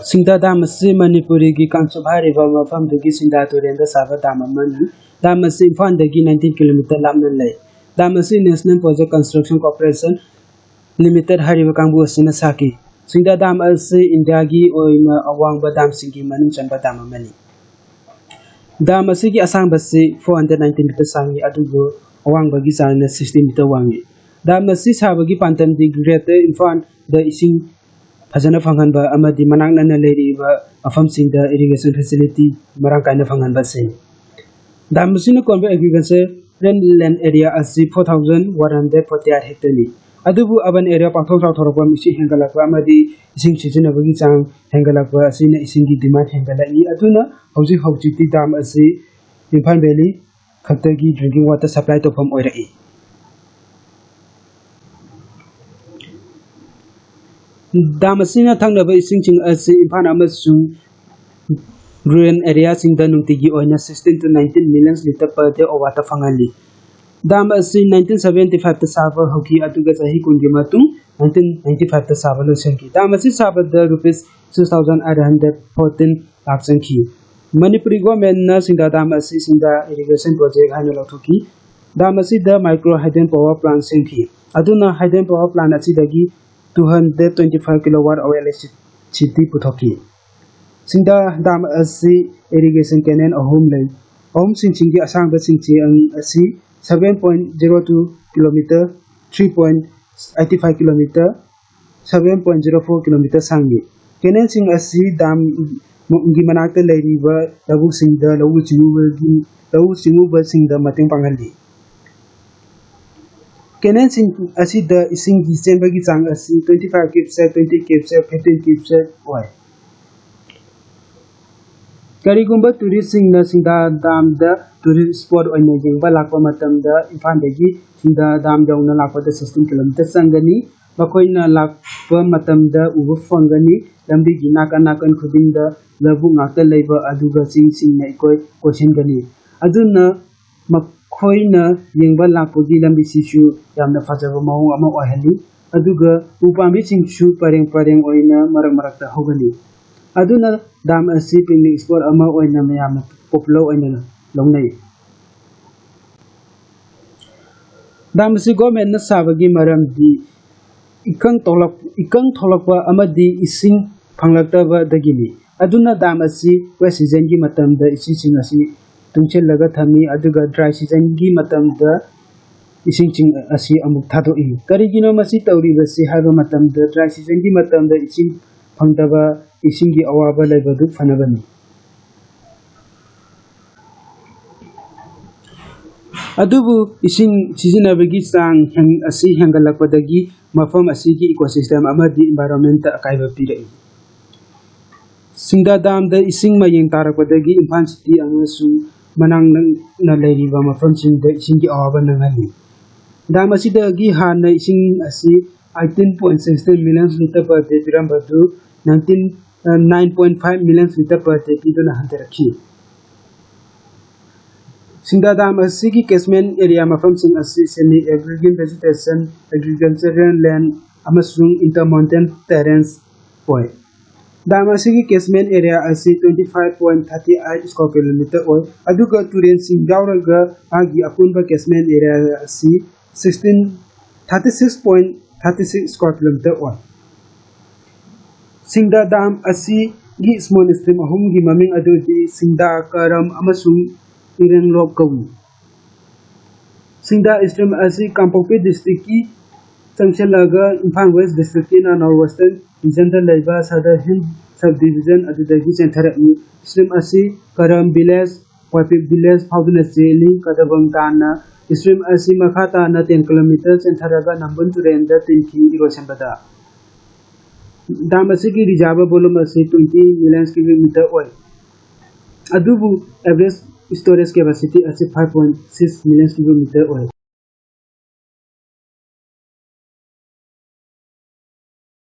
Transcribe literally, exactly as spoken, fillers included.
ꯁꯤꯡꯗꯥ ꯗꯥꯝ ꯑꯁꯤ ꯃꯅꯤꯄꯨꯔꯤꯒꯤ ꯀꯥꯡꯆꯨꯞ ꯍꯥꯏꯔꯤꯕ ꯃꯐꯝꯗꯨꯒꯤ ꯁꯤꯡꯗꯥ ꯇꯨꯔꯦꯜꯗ ꯁꯥꯕ ꯗꯥꯝ ꯑꯃꯅꯤ꯫ ꯗꯥꯝ ꯑꯁꯤ ꯏꯝꯐꯥꯜꯗꯒꯤ ꯅꯥꯏꯟꯇꯤꯟ ꯀꯤꯂꯣꯃꯤꯇꯔ ꯂꯥꯞꯅ ꯂꯩ꯫ ꯗꯥꯝ ꯑꯁꯤ National Project Construction Corporation Limited ꯍꯥꯏꯔꯤꯕ ꯀꯥꯡꯕꯨ ꯑꯁꯤꯅ ꯁꯥꯈꯤ꯫ ꯁꯤꯡꯗꯥ ꯗꯥꯝ ꯑꯁꯤ ꯏꯟꯗꯤꯌꯥꯒꯤ ꯑꯣꯏꯅ ꯑꯋꯥꯡꯕ ꯗꯥꯝꯁꯤꯡꯒꯤ ꯃꯅꯨꯡ ꯆꯟꯕ ꯗꯥꯝ ꯑꯃꯅꯤ꯫ ꯗꯥꯝ ꯑꯁꯤꯒꯤ ꯑꯁꯥꯡꯕꯁꯤ four hundred ninety meter ꯁꯥꯡꯏ, ꯑꯗꯨꯕꯨ ꯑꯋꯥꯡꯕꯒꯤ ꯆꯥꯡꯅ sixty meter ꯋꯥꯡꯏ꯫ ꯗꯥꯝ ꯑꯁꯤ ꯁꯥꯕꯒꯤ ꯄꯥꯟꯗꯝꯗꯤ Greater ꯏꯝꯐꯥꯜꯗ ꯏꯁꯤꯡ ꯐꯖꯅ ꯐꯪꯍꯟꯕ ꯑꯃꯗꯤ ꯃꯅꯥꯛ ꯅꯛꯅ ꯂꯩꯔꯤꯕ ꯃꯐꯝꯁꯤꯡꯗ irrigation facility ꯃꯔꯥꯡ ꯀꯥꯏꯅ ꯐꯪꯍꯟꯕ ꯑꯁꯤꯅꯤ꯫ ꯗꯥꯝ ꯑꯁꯤꯅ ꯀꯣꯟꯕ agriculture land area ꯑꯁꯤ four thousand one hundred forty eight hectareꯅꯤ꯫ ꯑꯗꯨꯕꯨ urban area ꯄꯥꯛꯊꯣꯛ ꯆꯥꯎꯊꯣꯔꯛꯄ, ꯃꯤꯁꯤꯡ ꯍꯦꯟꯒꯠꯂꯛꯄ ꯑꯃꯗꯤ ꯏꯁꯤꯡ ꯁꯤꯖꯤꯟꯅꯕꯒꯤ ꯆꯥꯡ ꯍꯦꯟꯒꯠꯂꯛꯄ ꯑꯁꯤꯅ ꯏꯁꯤꯡꯒꯤ demand ꯍꯦꯟꯒꯠꯂꯛꯏ꯫ ꯑꯗꯨꯅ ꯍꯧꯖꯤꯛ ꯍꯧꯖꯤꯛꯇꯤ ꯗꯥꯝ ꯑꯁꯤ ꯏꯝꯐꯥꯜ ꯚꯦꯂꯤ ꯈꯛꯇꯒꯤ drinking water supply ꯇꯧꯐꯝ ꯑꯣꯏꯔꯛꯏ꯫ ꯗꯥꯝ ꯑꯁꯤꯅ ꯊꯛꯅꯕ ꯏꯁꯤꯡꯁꯤꯡ ꯑꯁꯤ ꯏꯝꯐꯥꯜ ꯑꯃꯁꯨꯡ rural areaꯁꯤꯡꯗ ꯅꯨꯡꯇꯤꯒꯤ ꯑꯣꯏꯅ sixteen to nineteen million litre per day of water ꯐꯪꯍꯜꯂꯤ꯫ ꯗꯥꯝ ꯑꯁꯤ nineteen seventy fiveꯇ ꯁꯥꯕ ꯍꯧꯈꯤ, ꯑꯗꯨꯒ ꯆꯍꯤ ꯀꯨꯟꯒꯤ ꯃꯇꯨꯡ nineteen ninety fiveꯇ ꯁꯥꯕ ꯂꯣꯏꯁꯤꯟꯈꯤ꯫ ꯗꯥꯝ ꯑꯁꯤ ꯁꯥꯕꯗ rupees six thousand eight hundred fourteen ꯂꯥꯛ ꯆꯪꯈꯤ꯫ ꯃꯅꯤꯄꯨꯔꯤ governmentꯅ ꯁꯤꯡꯗꯥ ꯗꯥꯝ ꯑꯁꯤ ꯁꯤꯡꯗꯥ irrigation project ꯍꯥꯏꯅ ꯂꯥꯎꯊꯣꯛꯈꯤ꯫ ꯗꯥꯝ ꯑꯁꯤꯗ micro hydro power plant ꯁꯦꯝꯈꯤ, ꯑꯗꯨꯅ hydro power plant ꯑꯁꯤꯗꯒꯤ two hundred twenty five kilowatt of electricity ꯄꯨꯊꯣꯛꯈꯤ꯫ ꯁꯤꯡꯗꯥ ꯗꯥꯝ ꯑꯁꯤ irrigation canal ꯑꯍꯨꯝ ꯂꯩ꯫ ꯑꯍꯨꯝꯁꯤꯡꯁꯤꯒꯤ ꯑꯁꯥꯡꯕꯁꯤꯡꯁꯤ ꯑꯁꯤ seven point zero two kilometer, three point eighty five kilometer, seven point zero four kilometer ꯁꯥꯡꯏ꯫ Canalꯁꯤꯡ ꯑꯁꯤ ꯗꯥꯝꯒꯤ ꯃꯅꯥꯛꯇ ꯂꯩꯔꯤꯕ ꯂꯧꯕꯨꯛꯁꯤꯡꯗ ꯂꯧꯎ ꯁꯤꯡꯎꯕꯒꯤ, ꯂꯧꯎ ꯁꯤꯡꯎꯕꯁꯤꯡꯗ ꯃꯇꯦꯡ ꯄꯥꯡꯍꯜꯂꯤ꯫ Canalꯁꯤꯡ ꯑꯁꯤꯗ ꯏꯁꯤꯡꯒꯤ ꯆꯦꯟꯕꯒꯤ ꯆꯥꯡ ꯑꯁꯤ twenty five cube, twenty cube, fifteen cube ꯑꯣꯏ꯫ ꯀꯔꯤꯒꯨꯝꯕ touristꯁꯤꯡꯅ ꯁꯤꯡꯗꯥ ꯗꯥꯝꯗ tourist spot ꯑꯣꯏꯅ ꯌꯦꯡꯕ ꯂꯥꯛꯄ ꯃꯇꯝꯗ ꯏꯝꯐꯥꯜꯗꯒꯤ ꯁꯤꯡꯗꯥ ꯗꯥꯝ ꯌꯧꯅ ꯂꯥꯛꯄꯗ sixteen kilometer ꯆꯪꯒꯅꯤ꯫ ꯃꯈꯣꯏꯅ ꯂꯥꯛꯄ ꯃꯇꯝꯗ ꯎꯕ ꯐꯪꯒꯅꯤ, ꯂꯝꯕꯤꯒꯤ ꯅꯥꯀꯟ ꯅꯥꯀꯟ ꯈꯨꯗꯤꯡꯗ ꯂꯧꯕꯨꯛ ꯉꯥꯛꯇ ꯂꯩꯕ, ꯑꯗꯨꯒ ꯆꯤꯡꯁꯤꯡꯅ ꯏꯀꯣꯏ ꯀꯣꯏꯁꯤꯟꯒꯅꯤ꯫ ꯑꯗꯨꯅ ꯃꯈꯣꯏꯅ ꯌꯦꯡꯕ ꯂꯥꯛꯄꯒꯤ ꯂꯝꯕꯤꯁꯤꯁꯨ ꯌꯥꯝꯅ ꯐꯖꯕ ꯃꯑꯣꯡ ꯑꯃ ꯑꯣꯏꯍꯜꯂꯤ꯫ ꯑꯗꯨꯒ ꯎ ꯄꯥꯝꯕꯤꯁꯤꯡꯁꯨ ꯄꯔꯦꯡ ꯄꯔꯦꯡ ꯑꯣꯏꯅ ꯃꯔꯛ ꯃꯔꯛꯇ ꯍꯧꯒꯅꯤ꯫ ꯑꯗꯨꯅ ꯗꯥꯝ ꯑꯁꯤ picnic spot ꯑꯃ ꯑꯣꯏꯅ ꯃꯌꯥꯝꯅ popular ꯑꯣꯏꯅ ꯂꯧꯅꯩ꯫ ꯗꯥꯝ ꯑꯁꯤ governmentꯅ ꯁꯥꯕꯒꯤ ꯃꯔꯝꯗꯤ ꯏꯀꯪ ꯊꯣꯛꯂꯛ-, ꯏꯀꯪ ꯊꯣꯛꯂꯛꯄ ꯑꯃꯗꯤ ꯏꯁꯤꯡ ꯐꯪꯂꯛꯇꯕꯗꯒꯤꯅꯤ꯫ ꯑꯗꯨꯅ ꯗꯥꯝ ꯑꯁꯤ wet seasonꯒꯤ ꯃꯇꯝꯗ ꯏꯁꯤꯡꯁꯤꯡ ꯑꯁꯤ ꯇꯨꯡꯁꯤꯜꯂꯒ ꯊꯝꯃꯤ, ꯑꯗꯨꯒ dry seasonꯒꯤ ꯃꯇꯝꯗ ꯏꯁꯤꯡꯁꯤꯡ ꯑꯁꯤ ꯑꯃꯨꯛ ꯊꯥꯗꯣꯛꯏ꯫ ꯀꯔꯤꯒꯤꯅꯣ ꯃꯁꯤ ꯇꯧꯔꯤꯕꯁꯤ ꯍꯥꯏꯕ ꯃꯇꯝꯗ, dry seasonꯒꯤ ꯃꯇꯝꯗ ꯏꯁꯤꯡ ꯐꯪꯗꯕ, ꯏꯁꯤꯡꯒꯤ ꯑꯋꯥꯕ ꯂꯩꯕꯗꯨ ꯐꯅꯕꯅꯤ꯫ ꯑꯗꯨꯕꯨ ꯏꯁꯤꯡ ꯁꯤꯖꯤꯟꯅꯕꯒꯤ ꯆꯥꯡ ꯍꯦꯟ-, ꯑꯁꯤ ꯍꯦꯟꯒꯠꯂꯛꯄꯗꯒꯤ ꯃꯐꯝ ꯑꯁꯤꯒꯤ ecosystem ꯑꯃꯗꯤ environmentꯇ ꯑꯀꯥꯏꯕ ꯄꯤꯔꯛꯏ꯫ ꯁꯤꯡꯗꯥ ꯗꯥꯝꯗ ꯏꯁꯤꯡ ꯃꯌꯦꯡ ꯇꯥꯔꯛꯄꯗꯒꯤ ꯏꯝꯐꯥꯜ city ꯑꯃꯁꯨꯡ ꯃꯅꯥꯛ ꯅꯛꯅ ꯂꯩꯔꯤꯕ ꯃꯐꯝꯁꯤꯡꯗ ꯏꯁꯤꯡꯒꯤ ꯑꯋꯥꯕ ꯅꯪꯍꯜꯂꯤ꯫ ꯗꯥꯝ ꯑꯁꯤꯗꯒꯤ ꯍꯥꯟꯅ ꯏꯁꯤꯡ ꯑꯁꯤ eighteen point sixteen million litre per day ꯄꯤꯔꯝꯕꯗꯨ nineteen, nine point five million litre per day ꯄꯤꯗꯨꯅ ꯍꯟꯊꯔꯛꯈꯤ꯫ ꯁꯤꯡꯗꯥ ꯗꯥꯝ ꯑꯁꯤꯒꯤ catchment area ꯃꯐꯝꯁꯤꯡ ꯑꯁꯤ semi agrarian vegetation, agricultural land ꯑꯃꯁꯨꯡ intermountain terrains ꯑꯣꯏ꯫ ꯗꯥꯝ ꯑꯁꯤꯒꯤ catchment area ꯑꯁꯤ twenty five point thirty eight square kilometre ꯑꯣꯏ, ꯑꯗꯨꯒ ꯇꯨꯔꯦꯜꯁꯤꯡ ꯌꯥꯎꯔꯒ ꯃꯥꯒꯤ ꯑꯄꯨꯟꯕ catchment area ꯑꯁꯤ sixteen, thirty six point thirty six square kilometre ꯑꯣꯏ꯫ ꯁꯤꯡꯗꯥ ꯗꯥꯝ ꯑꯁꯤꯒꯤ small stream ꯑꯍꯨꯝꯒꯤ ꯃꯃꯤꯡ ꯑꯗꯨꯗꯤ ꯁꯤꯡꯗꯥ, ꯀꯔꯝ ꯑꯃꯁꯨꯡ ꯏꯔꯦꯡꯂꯣꯛ ꯀꯧꯏ꯫ ꯁꯤꯡꯗꯥ stream ꯑꯁꯤ ꯀꯥꯡꯄꯣꯛꯄꯤ districtꯀꯤ ꯆꯪꯁꯤꯜꯂꯒ ꯏꯝꯐꯥꯜ West districtꯀꯤ north western regionꯗ ꯂꯩꯕ Sadar Hills subdivision ꯑꯗꯨꯗꯒꯤ ꯆꯦꯟꯊꯔꯛꯏ꯫ Stream ꯑꯁꯤ ꯀꯔꯝ village, ꯋꯥꯏꯄꯤꯞ village ꯐꯥꯎꯗꯨꯅ ꯆꯦꯜꯂꯤ꯫ ꯀꯗꯕꯪ ꯇꯥꯟꯅ stream ꯑꯁꯤ ꯃꯈꯥ ꯇꯥꯅ ten kilometre ꯆꯦꯟꯊꯔꯒ ꯅꯝꯕꯨꯜ ꯇꯨꯔꯦꯜꯗ ꯇꯤꯟꯈꯤ ꯏꯔꯣꯏꯁꯦꯝꯕꯗ꯫ ꯗꯥꯝ ꯑꯁꯤꯒꯤ reservoir volume ꯑꯁꯤ twenty million cubic metre ꯑꯣꯏ, ꯑꯗꯨꯕꯨ average storage capacity ꯑꯁꯤ five point six million cubic metre ꯑꯣꯏ꯫